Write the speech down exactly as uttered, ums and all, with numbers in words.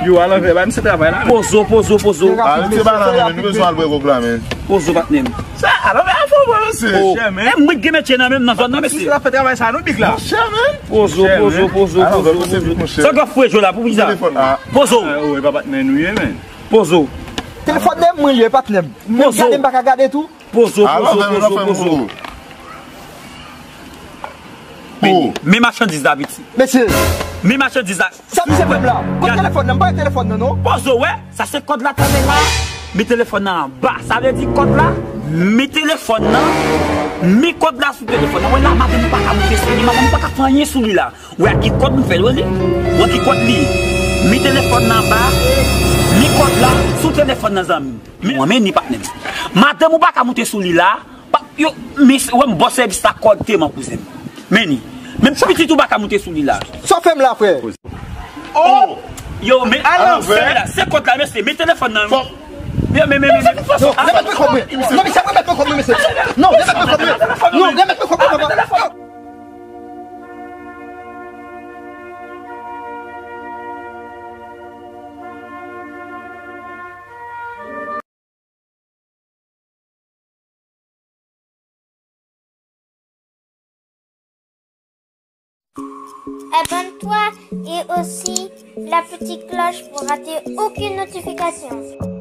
Yo, alanvè, ba m se travay la. Pozo, pozo, pozo. Al, se ba nan men, nou bezwen al bwè gwòg la, men. Pozo, patnè m. Sa, alanvè, a fò, bwè, mesye. Oh. Chè, men. E m wi gen metye nan menm nan zòn nan, mesye. Si la fè travay sa, nou big la. Chè, men. Pozo, pozo, pozo, pozo, pozo. Sa gwa fwe jwe la, pou pizza. Telefòn la. Pozo. Ah, oh, e pa patnè nou ye, men. Pozo. Telefòn nan mwen ye, patnè m. Pozo. Gade m pa ka gade tou. Pozo, pozo, pozo, pozo. Men, men machandiz la, piti. Mesye. Men machandiz la. Sa misye fè m la? Kot telefòn nan? M pa wè telefòn nan, non. Pozo, wè. Sa se kòd la, tande la. Men telefòn nan anba. Sa vle di kòd la. Men telefòn nan. Men kòd la sou telefòn nan. Wè la, madanm ou pa ka moute sou li. Madanm ou pa ka fè anyen sou li la. Wè ki kòd m fè l, wè li. Wè ki kòd li ye. Men telefòn nan anba. Men kòd la sou telefòn nan, zanmi. Men, men ni patnè m. Madanm ou pa ka moute sou li la. Pa, yo, men, wè m bò sèvis la kòd te man kouzen m. Men ni. Menm pitit ou pa ka moute sou li la. Sa w fè m la, frè? Oh! Yo, men, alanvè la, se kòd la, mesye, men telefòn nan. Yo, men, men, men, men. Non, remèt mwen kòb mwen. Non, mesye, remèt mwen kòb mwen, mesye. Non, remèt mwen kòb mwen. Non, remèt mwen kòb mwen, papa. Abonne-toi et aussi la petite cloche pour rater aucune notification.